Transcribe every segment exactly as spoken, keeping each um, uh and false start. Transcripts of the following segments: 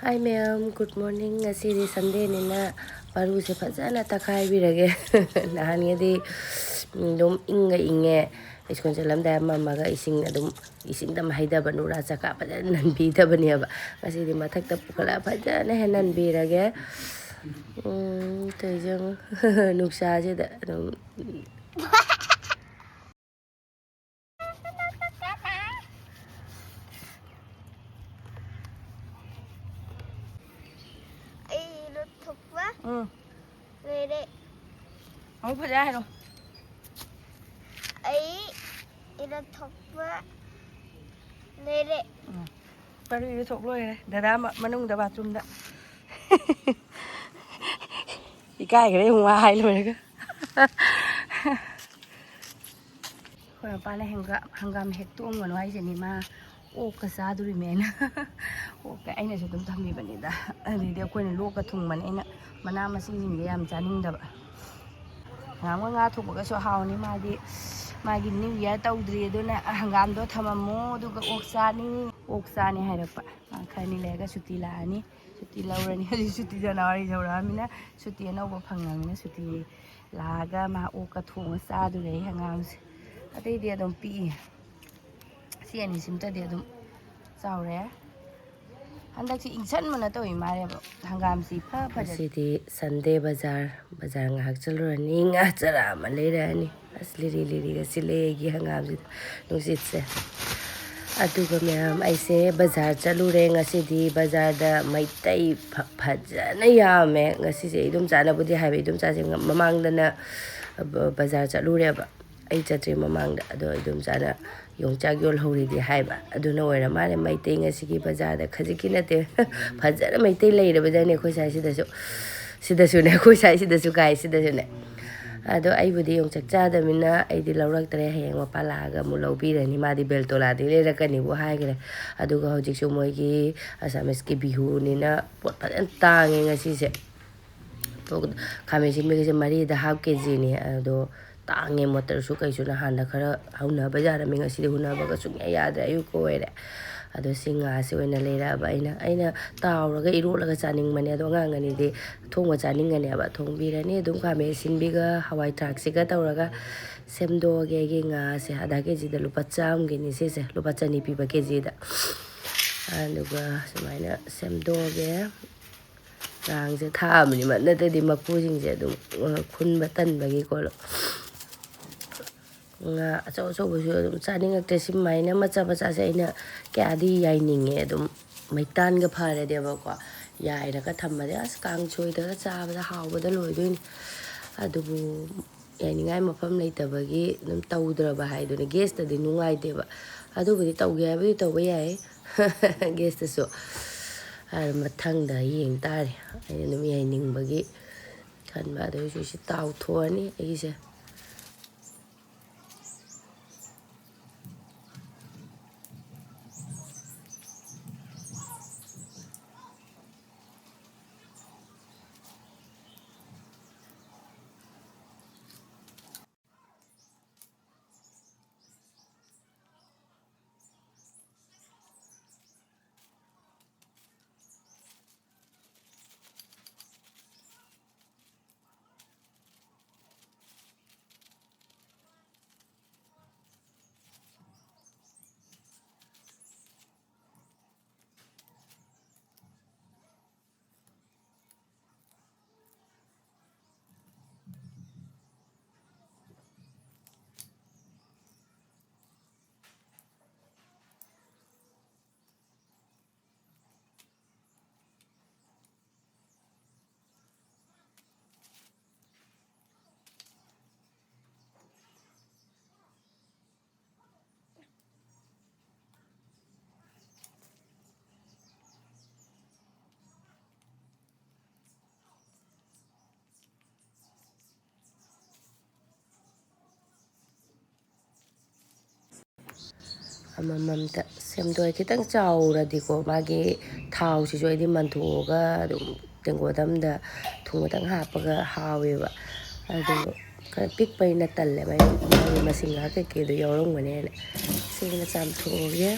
Hi ꯃꯌꯥꯝ, good morning. ꯉꯁꯤꯗꯤ Sundayꯅꯤꯅ ꯃꯔꯨꯁꯦ ꯐꯖꯅ ꯇꯛꯈꯥꯏꯕꯤꯔꯒꯦ꯫ ꯅꯍꯥꯟꯒꯩꯗꯤ ꯑꯗꯨꯝ ꯏꯪꯒ ꯏꯪꯉꯦ꯫ ꯁ꯭ꯀꯨꯜ ꯆꯠꯂꯝꯗꯥꯏ ꯑꯃ ꯑꯃꯒ ꯏꯁꯤꯡ ꯑꯗꯨꯝ, ꯏꯁꯤꯡꯗ ꯑꯃ ꯍꯩꯗꯕ ꯅꯨꯔꯥ ꯆꯀꯥ ꯐꯖꯅ ꯅꯟꯕꯤꯗꯕꯅꯦꯕ꯫ ꯉꯁꯤꯗꯤ ꯃꯊꯛꯇ ꯄꯨꯈꯠꯂꯒ ꯐꯖꯅ ꯍꯦꯛ ꯅꯟꯕꯤꯔꯒꯦ꯫ ꯎꯝ, ꯇꯧꯔꯤꯁꯦ ꯌꯦꯡꯉꯨ꯫ ꯅꯨꯡꯁꯥꯁꯤꯗ ꯑꯗꯨꯝ꯫ ꯑꯩ ꯏꯔꯨꯊꯣꯛꯄ ꯎꯝ꯫ ꯂꯣꯏꯔꯦ꯫ ꯑꯃꯨꯛ ꯐꯖꯅ ꯍꯥꯏꯔꯣ꯫ ꯑꯩ ꯏꯔꯨꯊꯣꯛꯄ ꯂꯣꯏꯔꯦ꯫ ꯎꯝ꯫ ꯀꯔꯤ ꯏꯔꯨꯊꯣꯛ ꯂꯣꯏꯔꯦ? ꯗꯗꯥ ꯃ-, ꯃꯅꯨꯡꯗ bathroomꯗ꯫ ꯏꯀꯥꯏꯈ꯭ꯔꯦ ꯌꯦꯡꯉꯨ, ꯃꯥ ꯍꯥꯏ ꯂꯣꯏꯔꯒ꯫ ꯑꯩꯈꯣꯏ ꯃꯄꯥꯅ ꯍꯪꯒꯥ-, ꯍꯪꯒꯥꯝ ꯍꯦꯛꯇꯣꯛꯑꯝꯒꯅꯨ ꯍꯥꯏꯁꯤꯅꯤ, ꯃꯥ ꯑꯣꯛꯀ ꯆꯥꯗꯣꯔꯤꯃꯦꯅ꯫ ꯑꯣꯛꯀ ꯑꯩꯅꯁꯨ ꯑꯗꯨꯝ ꯊꯝꯕꯤꯕꯅꯤꯗ꯫ ꯑꯗꯩꯗꯤ ꯑꯩꯈꯣꯏꯅ ꯂꯣꯛꯀ ꯊꯨꯡꯕꯅꯦ, ꯑꯩꯅ ꯃꯅꯥ ꯃꯁꯤꯡꯁꯤꯡꯁꯦ ꯌꯥꯝ ꯆꯥꯅꯤꯡꯗꯕ꯫ ꯍꯪꯒꯥꯝꯒ ꯉꯥ ꯊꯣꯡꯕꯒꯁꯨ ꯍꯥꯎꯅꯤ꯫ ꯃꯥꯗꯤ, ꯃꯥꯒꯤ New Year ꯇꯧꯗ꯭ꯔꯤ, ꯑꯗꯨꯅ ꯍꯪꯒꯥꯝꯗꯣ ꯊꯝꯃꯝꯃꯣ, ꯑꯗꯨꯒ ꯑꯣꯛ ꯆꯥꯅꯤ, ꯑꯣꯛ ꯆꯥꯅꯤ ꯍꯥꯏꯔꯛꯄ꯫ ꯃꯥ ꯈꯔꯅꯤ ꯂꯩꯔꯒ ꯁꯨꯇꯤ ꯂꯥꯛꯑꯅꯤ꯫ ꯁꯨꯇꯤ ꯂꯧꯔꯅꯤ꯫ ꯍꯧꯖꯤꯛ ꯁꯨꯇꯤ January ꯌꯧꯔꯛꯑꯃꯤꯅ ꯁꯨꯇꯤ ꯑꯅꯧꯕ ꯐꯪꯉꯃꯤꯅ ꯁꯨꯇꯤ ꯂꯥꯛꯑꯒ ꯃꯥ ꯑꯣꯛꯀ ꯊꯣꯡꯉ ꯆꯥꯗꯣꯔꯦ ꯑꯩ ꯍꯪꯒꯥꯝꯁꯦ꯫ ꯑꯇꯩꯗꯤ ꯑꯗꯨꯝ ꯄꯤꯛꯏ꯫ ꯁꯤ ꯑꯅꯤꯁꯤꯃꯇꯗꯤ ꯑꯗꯨꯝ ꯆꯥꯎꯔꯦ꯫ ꯍꯟꯗꯛꯁꯤ ꯏꯪꯁꯟꯕꯅ ꯇꯧꯏ ꯃꯥꯜꯂꯦꯕ꯫ ꯍꯪꯒꯥꯝꯁꯤ ꯏꯐ ꯐꯖꯗꯦ꯫ ꯉꯁꯤꯗꯤ Sunday ꯕꯖꯥꯔ, ꯕꯖꯥꯔ ꯉꯥꯏꯍꯥꯛ ꯆꯠꯂꯨꯔꯅꯤ, ꯉꯥ ꯆꯔꯥ ꯑꯃ ꯂꯩꯔꯛꯑꯅꯤ꯫ ꯑꯁ, ꯂꯤꯔꯤ ꯂꯤꯔꯤꯒ ꯁꯤꯠꯂꯦ ꯑꯩꯒꯤ ꯍꯪꯒꯥꯝꯁꯤꯗ ꯅꯨꯡꯁꯤꯠꯁꯦ꯫ ꯑꯗꯨꯒ ꯃꯌꯥꯝ, ꯑꯩꯁꯦ ꯕꯖꯥꯔ ꯆꯠꯂꯨꯔꯦ ꯉꯁꯤꯗꯤ꯫ ꯕꯖꯥꯔꯗ ꯃꯩꯇꯩ ꯐ-, ꯐꯖꯅ ꯌꯥꯝꯃꯦ ꯉꯁꯤꯁꯦ꯫ ꯏꯗꯣꯝꯆꯥꯅꯕꯨꯗꯤ ꯍꯥꯏꯕ, ꯏꯗꯣꯝꯆꯥꯁꯦ ꯉ-, ꯃꯃꯥꯡꯗꯅ ꯕ-, ꯕꯖꯥꯔ ꯆꯠꯂꯨꯔꯦꯕ꯫ ꯑꯩ ꯆꯠꯇ꯭ꯔꯤ ꯃꯃꯥꯡꯗ꯫ ꯑꯗꯣ ꯏꯗꯣꯝꯆꯥꯅ ꯌꯣꯡꯆꯥꯛ ꯌꯣꯜꯍꯧꯔꯤꯗꯤ ꯍꯥꯏꯕ꯫ ꯑꯗꯨꯅ ꯑꯣꯏꯔ ꯃꯥꯜꯂꯦ ꯃꯩꯇꯩ ꯉꯁꯤꯒꯤ ꯕꯖꯥꯔꯗ ꯈꯖꯤꯛꯀꯤ ꯅꯠꯇꯦ꯫ ꯐꯖꯅ ꯃꯩꯇꯩ ꯂꯩꯔꯕꯖꯥꯠꯅꯤ ꯑꯩꯈꯣꯏ ꯁ꯭ꯋꯥꯏꯁꯤꯗꯁꯨ꯫ ꯁꯤꯗꯁꯨꯅꯦ, ꯑꯩꯈꯣꯏ ꯁ꯭ꯋꯥꯏꯁꯤꯗꯁꯨ ꯀꯥꯏ ꯁꯤꯗꯁꯨꯅꯦ꯫ ꯑꯗꯣ ꯑꯩꯕꯨꯗꯤ ꯌꯣꯡꯆꯥꯛ ꯆꯥꯗꯕꯅꯤꯅ ꯑꯩꯗꯤ ꯂꯧꯔꯛꯇ꯭ꯔꯦ꯫ ꯍꯌꯦꯡ ꯃꯄꯥ ꯂꯥꯛꯑꯒ ꯑꯃꯨꯛ ꯂꯧꯕꯤꯔꯅꯤ꯫ ꯃꯥꯗꯤ ꯕꯦꯜꯇꯣꯂꯥꯗꯒꯤ ꯂꯩꯔꯛꯀꯅꯤꯕꯨ ꯍꯥꯏꯈ꯭ꯔꯦ꯫ ꯑꯗꯨꯒ ꯍꯧꯖꯤꯛꯁꯨ ꯃꯣꯏꯒꯤ ꯑꯁꯥꯃꯤꯁꯀꯤ ꯕꯤꯍꯨꯅꯤꯅ ꯄꯣꯠ ꯐꯖꯅ ꯇꯥꯡꯉꯦ ꯉꯁꯤꯁꯦ꯫ ꯈꯥꯃꯦꯟ ꯑꯁꯤꯟꯕꯤꯒꯁꯦ ꯃꯔꯤꯗ half KGꯅꯤ꯫ ꯑꯗꯣ ꯇꯥꯡꯉꯦ꯫ ꯃꯣꯇꯔꯁꯨ ꯀꯩꯁꯨ ꯅꯍꯥꯟꯗ ꯈꯔ ꯍꯧꯅꯕ ꯌꯥꯔꯝꯃꯤ, ꯉꯁꯤꯗꯤ ꯍꯨꯟꯅꯕꯒ ꯁꯨꯡꯌꯥ ꯌꯥꯗ꯭ꯔꯦ꯫ ꯑꯌꯨꯛꯀ ꯑꯣꯏꯔꯦ꯫ ꯑꯗꯣ ꯁꯤ ꯉꯥꯁꯦ ꯑꯣꯏꯅ ꯂꯩꯔꯛꯑꯕ ꯑꯩꯅ꯫ ꯑꯩꯅ ꯇꯥꯎꯔꯒ ꯏꯔꯣꯠꯂꯒ ꯆꯥꯅꯤꯡꯕꯅꯦ, ꯑꯗꯣ ꯑꯉꯥꯡ ꯑꯅꯤꯗꯤ ꯊꯣꯡꯕ ꯆꯥꯅꯤꯡꯒꯅꯦꯕ꯫ ꯊꯣꯡꯕꯤꯔꯅꯤ ꯑꯗꯨꯝ ꯈꯥꯃꯦꯟ ꯑꯁꯤꯟꯕꯤꯒ ꯍꯋꯥꯏ ꯊ꯭ꯔꯥꯛꯁꯤꯒ ꯇꯧꯔꯒ꯫ ꯁꯦꯝꯗꯣꯛꯑꯒꯦ ꯑꯩꯒꯤ ꯉꯥꯁꯦ꯫ ꯑꯗꯥ ꯀꯦ ꯖꯤꯗ ꯂꯨꯄꯥ ꯆꯥꯝꯃꯒꯤꯅꯤ ꯁꯤꯁꯦ, ꯂꯨꯄꯥ ꯆꯅꯤ ꯄꯤꯕ ꯀꯦ ꯖꯤꯗ꯫ ꯑꯗꯨꯒ ꯁꯨꯃꯥꯏꯅ ꯁꯦꯝꯗꯣꯛꯑꯒꯦ꯫ ꯉꯥꯡꯁꯦ ꯊꯥꯛꯑꯕꯅꯤꯕ, ꯅꯠꯇ꯭ꯔꯗꯤ ꯃꯀꯨꯁꯤꯡꯁꯦ ꯑꯗꯨꯝ, ꯑ, ꯈꯨꯟꯕ ꯇꯟꯕꯒꯤꯀꯣ꯫ ꯉꯥ ꯑꯆꯧ ꯑꯆꯧꯕꯁꯨ ꯑꯗꯨꯝ ꯆꯥꯅꯤꯡꯉꯛꯇ꯭ꯔꯦ꯫ ꯁꯨꯃꯥꯏꯅ ꯃꯆꯥ ꯃꯆꯥꯁꯦ ꯑꯩꯅ ꯀꯌꯥꯗꯤ ꯌꯥꯏꯅꯤꯡꯉꯦ꯫ ꯑꯗꯨꯝ ꯃꯩꯇꯥꯟꯒ ꯐꯔꯗꯤꯕꯀꯣ, ꯌꯥꯏꯔꯒ ꯊꯝꯃꯗꯤ ꯑꯁ ꯀꯥꯡꯁꯣꯏꯗꯒ ꯆꯥꯕꯗ ꯍꯥꯎꯕꯗ ꯂꯣꯏꯗꯣꯏꯅꯤ꯫ ꯑꯗꯨꯕꯨ ꯌꯥꯏꯅꯤꯡꯉꯥꯏ ꯃꯐꯝ ꯂꯩꯇꯕꯒꯤ ꯑꯗꯨꯝ ꯇꯧꯗ꯭ꯔꯕ ꯍꯥꯏꯗꯨꯅꯤ꯫ ꯒꯦꯁꯇꯗꯤ ꯅꯨꯡꯉꯥꯏꯇꯦꯕ꯫ ꯑꯗꯨꯕꯨꯗꯤ ꯇꯧꯒꯦ ꯍꯥꯏꯕꯨꯗꯤ ꯇꯧꯕ ꯌꯥꯏ꯫ ꯒꯦꯁꯇꯁꯨ꯫ ꯑꯗꯨ ꯃꯊꯪꯗ ꯌꯦꯡ ꯇꯥꯔꯦ꯫ ꯑꯩꯅ ꯑꯗꯨꯝ ꯌꯥꯏꯅꯤꯡꯕꯒꯤ ꯈꯟꯕ꯫ ꯑꯗꯨ ꯑꯣꯏꯔꯁꯨ ꯁꯤ ꯇꯥꯎꯊꯣꯛꯑꯅꯤ ꯑꯩꯒꯤꯁꯦ꯫ ꯑꯃꯃꯝꯇ ꯁꯦꯝꯗꯣꯛꯑꯦ꯫ ꯈꯤꯇꯪ ꯆꯥꯎꯔꯗꯤꯀꯣ, ꯃꯥꯒꯤ ꯊꯥꯎꯁꯤꯁꯨ ꯑꯩꯗꯤ ꯃꯟꯊꯣꯛꯑꯒ ꯑꯗꯨꯝ ꯇꯦꯡꯀꯣꯠ ꯑꯃꯗ ꯊꯨꯝ ꯈꯤꯇꯪ ꯍꯥꯞꯄꯒ ꯍꯥꯎꯋꯦꯕ꯫ ꯑꯗꯣ ꯈꯔ ꯄꯤꯛꯄꯅꯤꯅ ꯇꯜꯂꯦꯕ꯫ ꯑꯩ ꯃꯥꯒꯤ ꯃꯁꯤꯡꯒ ꯀꯩꯀꯩꯗꯣ ꯌꯥꯎꯔꯝꯒꯅꯦꯅ ꯁꯦꯡꯅ ꯆꯥꯝꯊꯣꯛꯑꯒꯦ꯫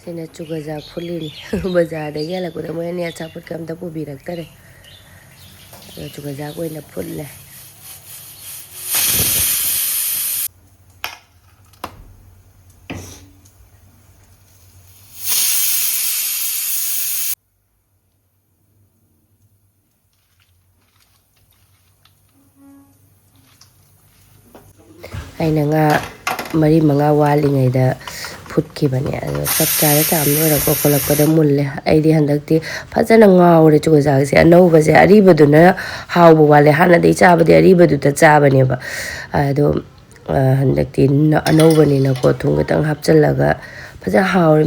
ꯑꯩꯅ ꯆꯨꯒꯖꯥꯛ ꯐꯨꯠꯂꯤꯅꯤ꯫ ꯕꯖꯥꯔꯗꯒꯤ ꯍꯜꯂꯛꯄꯗ ꯃꯣꯏ ꯑꯅꯤ ꯑꯆꯥꯄꯣꯠꯀ ꯑꯝꯇ ꯄꯨꯕꯤꯔꯛꯇꯔꯦ꯫ ꯑꯗꯣ ꯆꯨꯒꯖꯥꯛ ꯑꯣꯏꯅ ꯐꯨꯠꯂꯦ꯫ ꯑꯩꯅ ꯉꯥ ꯃꯔꯤ ꯃꯉꯥ ꯋꯥꯠꯂꯤꯉꯩꯗ ꯐꯨꯠꯈꯤꯕꯅꯦ꯫ ꯑꯗꯣ ꯆꯞ ꯆꯥꯅ ꯆꯥꯕ ꯂꯣꯏꯔꯛꯄ ꯈꯣꯠꯂꯛꯄꯗ ꯃꯨꯜꯂꯦ꯫ ꯑꯩꯗꯤ ꯍꯟꯗꯛꯇꯤ ꯐꯖꯅ ꯉꯥꯎꯔꯦ ꯆꯨꯖꯥꯛꯁꯦ꯫ ꯑꯅꯧꯕꯁꯦ, ꯑꯔꯤꯕꯗꯨꯅ ꯍꯥꯎꯕ ꯋꯥꯠꯂꯦ꯫ ꯍꯥꯟꯅꯗꯤ ꯆꯥꯕꯗꯤ ꯑꯔꯤꯕꯗꯨꯗ ꯆꯥꯕꯅꯦꯕ꯫ ꯑꯗꯣ, ꯑ, ꯍꯟꯗꯛꯇꯤ ꯅ-, ꯑꯅꯧꯕꯅꯤꯅꯀꯣ, ꯊꯨꯝ ꯈꯤꯇꯪ ꯍꯥꯞꯆꯤꯜꯂꯒ ꯐꯖꯅ ꯍꯥꯎꯔꯦ꯫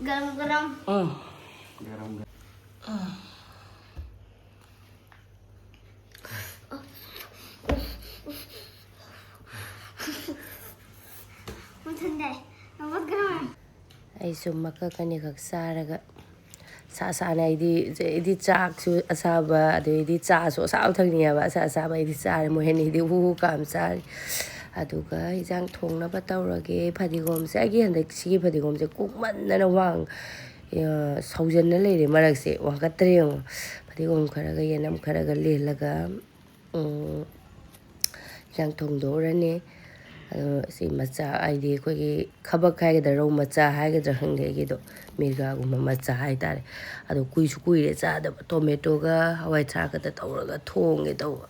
ꯒꯔꯝ ꯒꯔꯝ꯫ ꯎꯝ꯫ ꯃꯊꯟꯗ ꯑꯃ ꯒ꯭ꯔꯥꯝ꯫ ꯑꯩꯁꯨ ꯃꯀꯛ ꯑꯅꯤꯈꯛ ꯆꯥꯔꯒ ꯁꯥ ꯁꯥꯅ ꯑꯩꯗꯤ, ꯑꯩꯗꯤ ꯆꯥꯛꯁꯨ ꯑꯁꯥꯕ, ꯑꯗꯩꯗꯤ ꯆꯥꯁꯨ ꯑꯁꯥꯕ ꯊꯛꯅꯤꯡꯉꯦꯕ꯫ ꯑꯁꯥ ꯑꯁꯥꯕ ꯑꯩꯗꯤ ꯆꯥꯔꯦ, ꯃꯣꯏ ꯑꯅꯤꯗꯤ ꯍꯨ ꯍꯨ ꯀꯥꯝ ꯆꯥꯔꯤ꯫ ꯑꯗꯨꯒ ꯏꯟꯖꯥꯡ ꯊꯣꯡꯅꯕ ꯇꯧꯔꯒꯦ꯫ ꯐꯗꯤꯒꯣꯝꯁꯦ, ꯑꯩꯒꯤ ꯍꯟꯗꯛ ꯁꯤꯒꯤ ꯐꯗꯤꯒꯣꯝꯁꯦ ꯀꯨꯡꯃꯟꯗꯅ ꯋꯥꯡ-, ꯑ, ꯁꯧꯖꯟꯅ ꯂꯩꯔꯦ ꯃꯔꯛꯁꯦ, ꯋꯥꯡꯈꯠꯇ꯭ꯔꯦ ꯌꯦꯡꯉꯣ꯫ ꯐꯗꯤꯒꯣꯝ ꯈꯔꯒ ꯌꯦꯅꯝ ꯈꯔꯒ ꯂꯦꯜꯂꯒ, ꯎꯝ, ꯏꯟꯖꯥꯡ ꯊꯣꯡꯗꯣꯛꯎꯔꯅꯤ꯫ ꯑꯗꯣ ꯁꯤ ꯃꯆꯥ, ꯍꯥꯏꯗꯤ ꯑꯩꯈꯣꯏꯒꯤ ꯈꯕꯛ ꯍꯥꯏꯒꯗ꯭ꯔꯥ, ꯔꯧ ꯃꯆꯥ ꯍꯥꯏꯒꯗ꯭ꯔꯥ ꯈꯪꯗꯦ, ꯑꯩꯒꯤꯗꯣ ꯃꯤꯔꯒꯥꯒꯨꯝꯕ ꯃꯆꯥ ꯍꯥꯏꯇꯥꯔꯦ꯫ ꯑꯗꯣ ꯀꯨꯏꯁꯨ ꯀꯨꯏꯔꯦ ꯆꯥꯗꯕ, ꯇꯣꯃꯦꯇꯣꯒ ꯍꯋꯥꯏ ꯊ꯭ꯔꯥꯛꯀꯗ ꯇꯧꯔꯒ ꯊꯣꯡꯒꯦ ꯇꯧꯕ꯫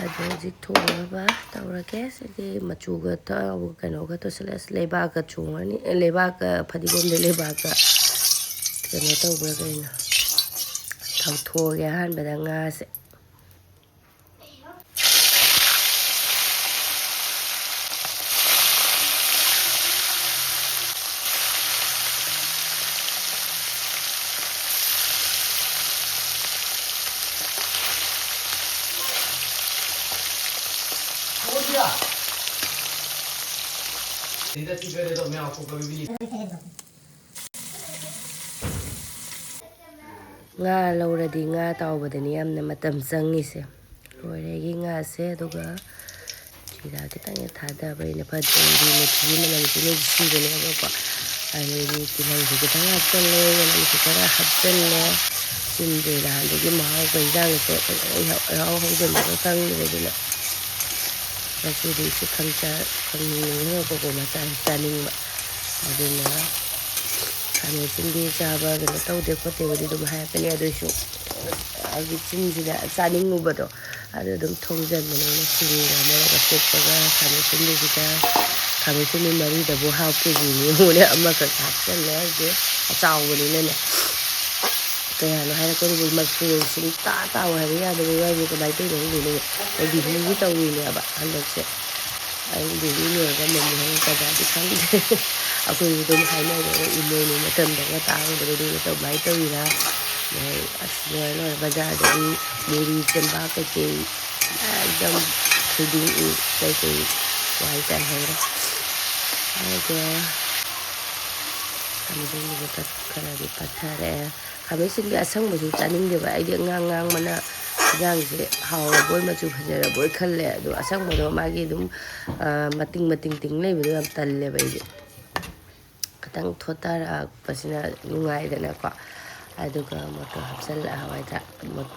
ꯑꯗꯣ ꯍꯧꯖꯤꯛ ꯊꯣꯡꯅꯕ ꯇꯧꯔꯒꯦ꯫ ꯁꯤꯗꯤ ꯃꯆꯨꯒ ꯇ-, ꯀꯩꯅꯣꯒ ꯇꯧꯁꯤꯜꯂꯦ꯫ ꯑꯁ, ꯂꯩꯕꯥꯛꯀ ꯆꯣꯡꯉꯅꯤ꯫ ꯑꯦ, ꯂꯩꯕꯥꯛꯀ, ꯐꯗꯤꯒꯣꯝꯗ ꯂꯩꯕꯥꯛꯀ ꯀꯩꯅꯣ ꯇꯧꯕ꯭ꯔꯥ ꯀꯩꯅꯣ꯫ ꯊꯧꯊꯣꯛꯑꯒꯦ ꯑꯍꯥꯟꯕꯗ ꯉꯥꯁꯦ꯫ ꯉꯥ ꯂꯧꯔꯗꯤ ꯉꯥ ꯇꯥꯎꯕꯗꯅꯤ ꯌꯥꯝꯅ ꯃꯇꯝ ꯆꯪꯉꯤꯁꯦ꯫ ꯂꯣꯏꯔꯦ ꯑꯩꯒꯤ ꯉꯥꯁꯦ꯫ ꯑꯗꯨꯒ ꯖꯤꯔꯥ ꯈꯤꯇꯪ ꯍꯦꯛ ꯊꯥꯗꯕ ꯑꯩꯅ ꯐꯗꯤꯒꯣꯝꯒꯤ ꯃꯆꯨꯒꯤ ꯃꯅꯝꯁꯤ ꯂꯣꯏ ꯁꯤꯕꯅꯦꯕꯀꯣ꯫ ꯑꯗꯩꯗꯤ ꯇꯤꯜꯍꯧꯁꯨ ꯈꯤꯇꯪ ꯍꯥꯞꯆꯜꯂꯦ, ꯃꯅꯝꯁꯨ ꯈꯔ ꯍꯥꯞꯆꯜꯂꯦ꯫ ꯆꯤꯟꯗꯦ ꯅꯍꯥꯟꯗꯒꯤ ꯃꯍꯥꯎꯒ ꯏꯟꯖꯥꯡꯁꯦ ꯐꯖꯅ ꯏꯍꯥꯎ ꯏꯍꯥꯎ ꯍꯧꯖꯤꯟꯕꯒ ꯈꯪꯗ꯭ꯔꯦ꯫ ꯑꯗꯨꯅ ꯉꯁꯤꯗꯤ ꯁꯤ ꯈꯪꯆꯥ ꯈꯪꯅꯤꯡꯉꯦ ꯀꯣꯀꯣ ꯃꯆꯥꯁꯤ ꯆꯥꯅꯤꯡꯕ꯫ ꯑꯗꯨꯅ ꯈꯥꯃꯦꯟ ꯑꯁꯤꯟꯕꯤ ꯆꯥꯕ ꯀꯩꯅꯣ ꯇꯧꯗꯦ ꯈꯣꯠꯇꯦꯕꯨꯗꯤ ꯑꯗꯨꯝ ꯍꯥꯏꯔꯛꯀꯅꯤ, ꯑꯗꯨꯏꯁꯨ ꯍꯥꯏꯗꯤ ꯆꯤꯟꯁꯤꯗ ꯆꯥꯅꯤꯡꯉꯨꯕꯗꯣ ꯑꯗꯨ ꯑꯗꯨꯝ ꯊꯣꯡꯖꯟꯕꯅꯦ꯫ ꯑꯩꯅ ꯁꯤꯡꯒ ꯃꯣꯔꯣꯛ ꯑꯇꯦꯛꯄꯒ ꯈꯥꯃꯦꯟ ꯑꯁꯤꯟꯕꯤꯁꯤꯒ, ꯈꯥꯃꯦꯟ ꯑꯁꯤꯟꯕꯤ ꯃꯔꯤꯗꯕꯨ ꯍꯥꯐ ꯀꯦ ꯖꯤꯅꯤ ꯌꯦꯡꯉꯨꯅꯦ, ꯑꯃꯈꯛ ꯍꯥꯞꯆꯜꯂꯦ ꯍꯥꯏꯁꯦ, ꯑꯆꯥꯎꯕꯅꯤꯅꯅꯦ꯫ ꯀꯌꯥꯅꯣ ꯍꯥꯏꯔꯛꯄꯗꯨꯕꯨ ꯃꯆꯨ ꯁꯨꯝ ꯇꯥ ꯇꯥꯎ ꯍꯥꯏꯕ ꯌꯥꯗꯕ ꯋꯥꯔꯤꯅꯤ, ꯀꯃꯥꯏꯅ ꯇꯧꯔꯤꯅꯣ ꯈꯪꯗꯦ꯫ ꯑꯩ ꯕꯤꯍꯨꯒꯤ ꯇꯧꯔꯤꯅꯦꯕ ꯍꯟꯗꯛꯁꯦ꯫ ꯑꯩ ꯕꯤꯍꯨ ꯂꯣꯏꯔꯒ ꯃꯃꯤ ꯍꯧꯔꯛꯀꯗ꯭ꯔꯥꯗꯤ ꯈꯪꯗꯦ꯫ ꯑꯩꯈꯣꯏꯁꯨ ꯑꯗꯨꯝ ꯍꯥꯏꯅꯔꯦ, ꯏꯃꯣꯏꯅꯨ ꯃꯇꯝꯗꯒ ꯇꯥꯡꯕꯗꯨꯗꯤ ꯀꯃꯥꯏꯅ ꯇꯧꯔꯤꯔꯥ? ꯑꯗꯩ ꯑꯁ ꯂꯣꯏꯔꯦ ꯂꯣꯏꯔꯦ, ꯕꯖꯥꯔꯗꯒꯤ ꯃꯨꯔꯤ ꯆꯦꯡꯕꯥꯛ ꯀꯩꯀꯩ ꯑꯦꯛꯗꯝ ꯊꯣꯏꯗꯤꯡ ꯀꯩꯀꯩ ꯋꯥꯏ ꯆꯥꯏꯍꯧꯔꯦ꯫ ꯑꯗꯨꯒ ꯈꯥꯃꯦꯟꯁꯤꯟꯕꯤꯁꯦ ꯄꯠ-, ꯈꯔꯗꯤ ꯄꯠꯊꯔꯦ꯫ ꯈꯥꯃꯦꯟꯁꯤꯟꯕꯤ ꯑꯁꯪꯕꯁꯨ ꯆꯥꯅꯤꯡꯗꯦꯕ꯫ ꯑꯩꯗꯤ ꯑꯉꯥꯡ ꯉꯥꯡꯕꯅ ꯏꯟꯖꯥꯡꯁꯦ ꯍꯥꯎꯔꯕꯣꯏ ꯃꯆꯨ ꯐꯖꯔꯕꯣꯏ ꯈꯜꯂꯦ꯫ ꯑꯗꯣ ꯑꯁꯪꯕꯗꯣ ꯃꯥꯒꯤ ꯑꯗꯨꯝ, ꯑ, ꯃꯇꯤꯡ ꯃꯇꯤꯡ ꯇꯤꯡ ꯂꯩꯕꯗꯣ ꯌꯥꯝ ꯇꯜꯂꯦꯕ ꯑꯩꯗꯤ꯫ ꯈꯤꯇꯪ ꯊꯣꯠꯊꯔꯛꯄꯁꯤꯅ ꯅꯨꯡꯉꯥꯏꯗꯅꯀꯣ꯫ ꯑꯗꯨꯒ ꯃꯣꯇꯣꯔ ꯍꯥꯞꯆꯜꯂ-, ꯍꯋꯥꯏ ꯊ꯭ꯔꯥꯛ, ꯃꯣ-,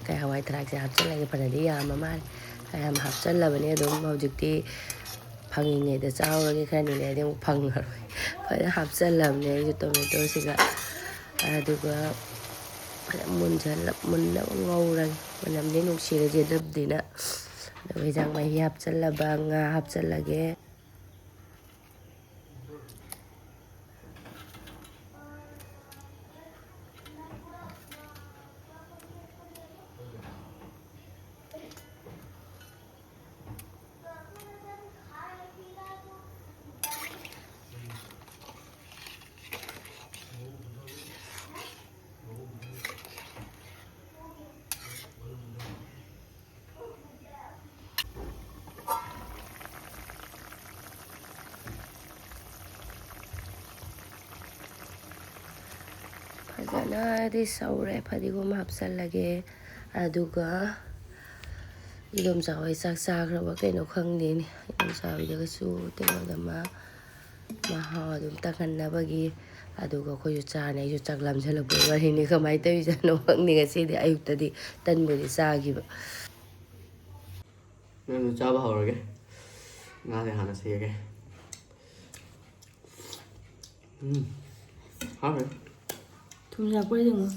ꯀꯩ ꯍꯋꯥꯏ ꯊ꯭ꯔꯥꯛꯁꯦ ꯍꯥꯞꯆꯜꯂꯒꯦ꯫ ꯐꯅꯗꯤ ꯌꯥꯝꯕ ꯃꯥꯜꯂꯦ꯫ ꯌꯥꯝ ꯍꯥꯞꯆꯜꯂꯕꯅꯦ ꯑꯗꯨꯝ ꯍꯧꯖꯤꯛꯇꯤ꯫ ꯐꯪꯉꯤꯉꯩꯗ ꯆꯥꯍꯧꯔꯒꯦ, ꯈꯔꯅꯤ ꯂꯩꯔꯗꯤ ꯑꯃꯨꯛ ꯐꯪꯉꯔꯣꯏ꯫ ꯐꯖꯅ ꯍꯥꯞꯆꯜꯂꯕꯅꯦ ꯑꯩꯁꯨ ꯇꯣꯃꯦꯇꯣꯁꯤꯒ꯫ ꯑꯗꯨꯒ ꯐꯖꯅ ꯃꯨꯟꯖꯜꯂ-, ꯃꯨꯟꯅꯕ ꯉꯧꯔꯒꯦ꯫ ꯃꯅꯝꯗꯤ ꯅꯨꯡꯁꯤꯔꯦ ꯖꯦꯗꯞꯗꯤꯅ꯫ ꯑꯗꯨꯒ ꯍꯤꯟꯖꯥꯡ ꯃꯍꯤ ꯍꯥꯞꯆꯜꯂꯕ ꯉꯥ ꯍꯥꯞꯆꯜꯂꯒꯦ꯫ ꯐꯖꯅꯗꯤ ꯁꯧꯔꯦ꯫ ꯐꯗꯤꯒꯣꯝ ꯍꯥꯞꯆꯜꯂꯒꯦ꯫ ꯑꯗꯨꯒ ꯏꯗꯣꯝꯆꯥ ꯍꯣꯏ ꯆꯥꯛ ꯆꯥꯈ꯭ꯔꯕ ꯀꯩꯅꯣ ꯈꯪꯗꯦꯅꯦ꯫ ꯏꯗꯣꯝꯆꯥ ꯍꯣꯏꯗꯒꯁꯨ ꯀꯩꯅꯣꯗ ꯃꯥ ꯃꯍꯥꯎ ꯑꯗꯨꯝ ꯇꯪꯍꯟꯅꯕꯒꯤ꯫ ꯑꯗꯨꯒ ꯑꯩꯈꯣꯏꯁꯨ ꯆꯥꯅꯤ꯫ ꯑꯩꯁꯨ ꯆꯥꯛ ꯂꯥꯝꯁꯤꯜꯂꯛꯄ ꯋꯥꯔꯤꯅꯤ꯫ ꯀꯃꯥꯏꯅ ꯇꯧꯔꯤꯖꯥꯠꯅꯣ ꯈꯪꯗꯦ꯫ ꯉꯁꯤꯗꯤ ꯑꯌꯨꯛꯇꯗꯤ ꯇꯟꯕꯨꯗꯤ ꯆꯥꯈꯤꯕ꯫ ꯅꯪꯁꯨ ꯆꯥꯕ ꯍꯧꯔꯒꯦ꯫ ꯉꯥꯁꯦ ꯍꯥꯟꯅ ꯁꯦꯝꯒꯦ꯫ ꯎꯝ꯫ ꯍꯥꯎꯔꯦ꯫ ꯊꯨꯝ ꯌꯥꯛꯄ꯭ꯔꯥ ꯌꯦꯡꯉꯣ꯫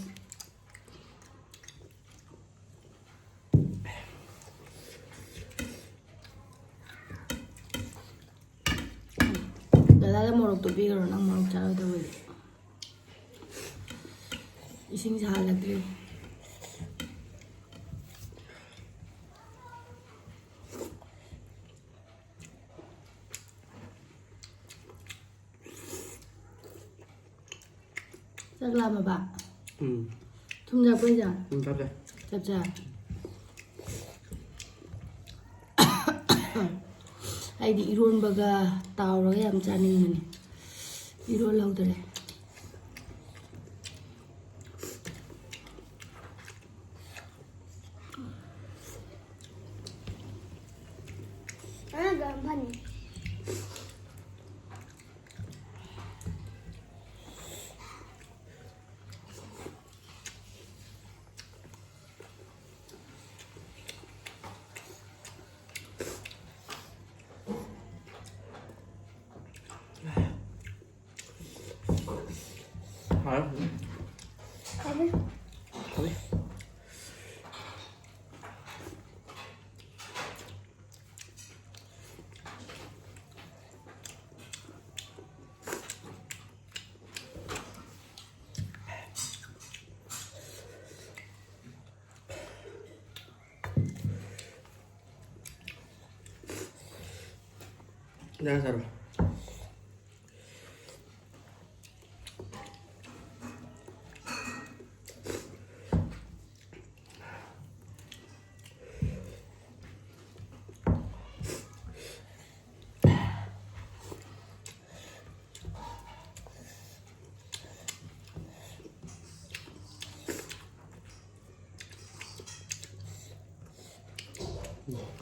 ꯗꯗꯥꯗ ꯃꯣꯔꯣꯛꯇꯣ ꯄꯤꯈ꯭ꯔꯣ, ꯅꯪ ꯃꯣꯔꯣꯛ ꯆꯥꯔꯣꯏꯗꯕ ꯑꯣꯏꯗꯤ꯫ ꯏꯁꯤꯡ ꯁꯥꯍꯜꯂꯛꯇ꯭ꯔꯤ꯫ ꯆꯥꯛ ꯂꯥꯝꯃꯕ? ꯎꯝ꯫ ꯊꯨꯝ ꯌꯥꯛꯄ꯭ꯔꯥ ꯏꯟꯖꯥꯡ? ꯎꯝ, ꯆꯞ ꯆꯥꯏ꯫ ꯆꯞ ꯆꯥꯏ꯫ ꯑꯩꯗꯤ ꯏꯔꯣꯟꯕꯒ ꯇꯥꯎꯔꯒ ꯌꯥꯝ ꯆꯥꯅꯤꯡꯕꯅꯦ꯫ ꯏꯔꯣꯜꯍꯧꯗꯔꯦ꯫ ꯑꯉꯥꯡꯗꯣ ꯌꯥꯝ ꯐꯅꯤ꯫ ꯍꯥꯎꯋꯦ꯫ ꯍꯥꯎꯋꯦ꯫ ꯍꯥꯎꯋꯦ꯫ ꯅꯪ ꯆꯥꯔꯣ꯫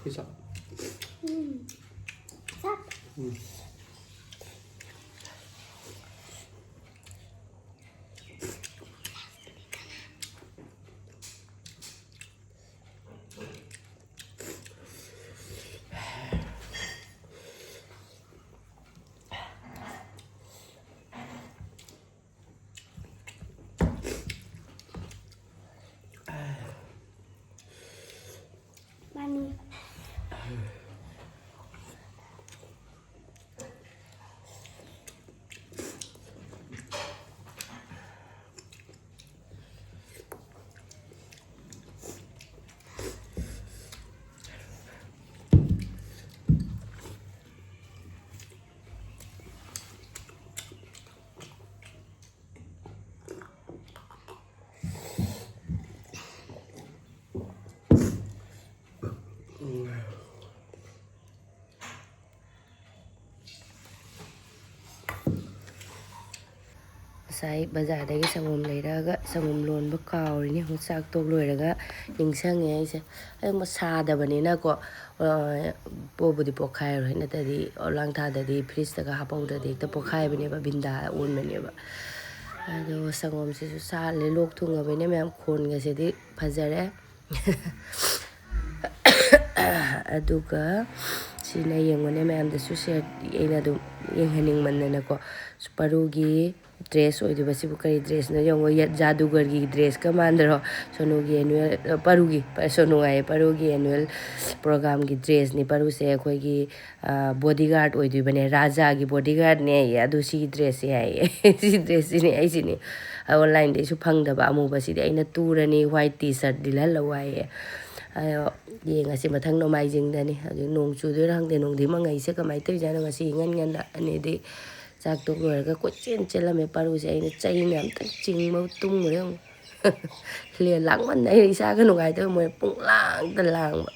Pizza. ꯆꯥꯛ꯫ ꯎꯝ꯫ ꯃꯥꯅꯤ꯫ ꯉꯁꯥꯏ ꯕꯖꯥꯔꯗꯒꯤ ꯁꯪꯒꯣꯝ ꯂꯩꯔꯛꯑꯒ ꯁꯪꯒꯣꯝ ꯂꯣꯟꯕ ꯀꯥꯎꯔꯤꯅꯤ꯫ ꯑꯃꯨꯛ ꯆꯥꯛ ꯇꯣꯛ ꯂꯣꯏꯔꯒ ꯅꯤꯡꯁꯤꯡꯉꯦ ꯑꯩꯁꯦ꯫ ꯑꯩ ꯑꯃꯨꯛ ꯁꯥꯗꯕꯅꯤꯅꯀꯣ, ꯑ, ꯄꯣꯕꯨꯗꯤ ꯄꯣꯛꯈꯥꯏꯔꯣꯏ, ꯅꯠꯇ꯭ꯔꯗꯤ ꯑꯣꯂꯥꯡ ꯊꯥꯗꯗꯤ ꯐ꯭ꯔꯤꯖꯇꯒ ꯍꯥꯞꯍꯧꯗ꯭ꯔꯗꯤ ꯍꯦꯛꯇ ꯄꯣꯛꯈꯥꯏꯕꯅꯦꯕ, ꯕꯤꯟꯗꯥ ꯑꯣꯟꯕꯅꯦꯕ꯫ ꯑꯗꯣ ꯁꯪꯒꯣꯝꯁꯤꯁꯨ ꯁꯥꯍꯜꯂꯦ, ꯂꯣꯛ ꯊꯨꯡꯉꯕꯅꯤꯅ ꯃꯌꯥꯝ ꯈꯣꯟꯒꯁꯤꯗꯤ ꯐꯖꯔꯦ꯫ ꯑꯗꯨꯒ ꯁꯤꯅ ꯌꯦꯡꯉꯨꯅꯦ, ꯃꯌꯥꯝꯗꯁꯨ ꯁꯤꯌꯔ ꯑꯩꯅ ꯑꯗꯨꯝ ꯌꯦꯡꯍꯟꯅꯤꯡꯃꯟꯗꯅꯀꯣ꯫ ꯄꯔꯨꯒꯤ ꯗ꯭ꯔꯦꯁ ꯑꯣꯏꯗꯣꯏꯕ꯫ ꯁꯤꯕꯨ ꯀꯔꯤ ꯗ꯭ꯔꯦꯁꯅꯣ ꯌꯦꯡꯉꯣ, ꯌꯦ-, ꯖꯥꯗꯨꯒꯔꯒꯤ ꯗ꯭ꯔꯦꯁꯀ ꯃꯥꯟꯗ꯭ꯔꯣ? ꯁꯣꯅꯨꯒꯤ ꯑꯦꯅꯨꯋꯦꯜ, ꯑ, ꯄꯔꯨꯒꯤ, ꯄ-, ꯁꯣꯅꯨ ꯍꯥꯏꯌꯦ, ꯄꯔꯨꯒꯤ ꯑꯦꯅꯨꯋꯦꯜ ꯄ꯭ꯔꯣꯒꯥꯝꯒꯤ ꯗ꯭ꯔꯦꯁꯅꯤ꯫ ꯄꯔꯨꯁꯦ ꯑꯩꯈꯣꯏꯒꯤ, ꯑ, ꯕꯣꯗꯤꯒꯥꯔꯗ ꯑꯣꯏꯗꯣꯏꯕꯅꯦ, ꯔꯥꯖꯥꯒꯤ ꯕꯣꯗꯤꯒꯥꯔꯗꯅꯦ ꯍꯥꯏꯌꯦ꯫ ꯑꯗꯨ ꯁꯤꯒꯤ ꯗ꯭ꯔꯦꯁꯁꯦ ꯍꯥꯏꯌꯦ꯫ ꯁꯤ ꯗ꯭ꯔꯦꯁꯁꯤꯅꯦ ꯑꯩꯁꯤꯅꯤ꯫ ꯑꯣꯟꯂꯥꯏꯟꯗꯩꯁꯨ ꯐꯪꯗꯕ ꯑꯃꯨꯕꯁꯤꯗꯤ ꯑꯩꯅ ꯇꯨꯔꯅꯤ, ꯋꯥꯏꯠ ꯇꯤ ꯁꯔꯠ ꯂꯤꯠꯍꯜꯂꯛꯎ ꯍꯥꯏꯌꯦ꯫ ꯑꯗꯣ ꯌꯦꯡꯉꯁꯤ ꯃꯊꯪ ꯅꯣꯡꯃꯥꯏꯖꯤꯡꯗꯅꯤ꯫ ꯍꯧꯖꯤꯛ ꯅꯣꯡ ꯆꯨꯗꯣꯏꯔꯥ ꯈꯪꯗꯦ, ꯅꯣꯡꯗꯤ ꯃꯪꯉꯛꯏꯁꯦ ꯀꯃꯥꯏꯅ ꯇꯧꯔꯤꯖꯥꯠꯅꯣ? ꯉꯁꯤ ꯏꯉꯟ ꯉꯟꯅ ꯑꯅꯤꯗꯤ ꯆꯥꯛ ꯇꯣꯛ ꯂꯣꯏꯔꯒ ꯀꯣꯏꯆꯦꯟ ꯆꯦꯜꯂꯝꯃꯦ꯫ ꯄꯥꯔꯨꯁꯦ ꯑꯩꯅ ꯆꯩꯅ ꯑꯝꯇꯪ ꯆꯤꯡꯕ ꯇꯨꯝꯈ꯭ꯔꯦ ꯑꯃꯨꯛ꯫ ꯂꯦ-, ꯂꯥꯡꯃꯟꯗ ꯑꯩꯅ ꯏꯁꯥꯒ ꯅꯨꯡꯉꯥꯏꯇꯕ ꯃꯣꯏ ꯄꯨꯡꯂꯥꯡꯗ ꯂꯥꯡꯕ꯫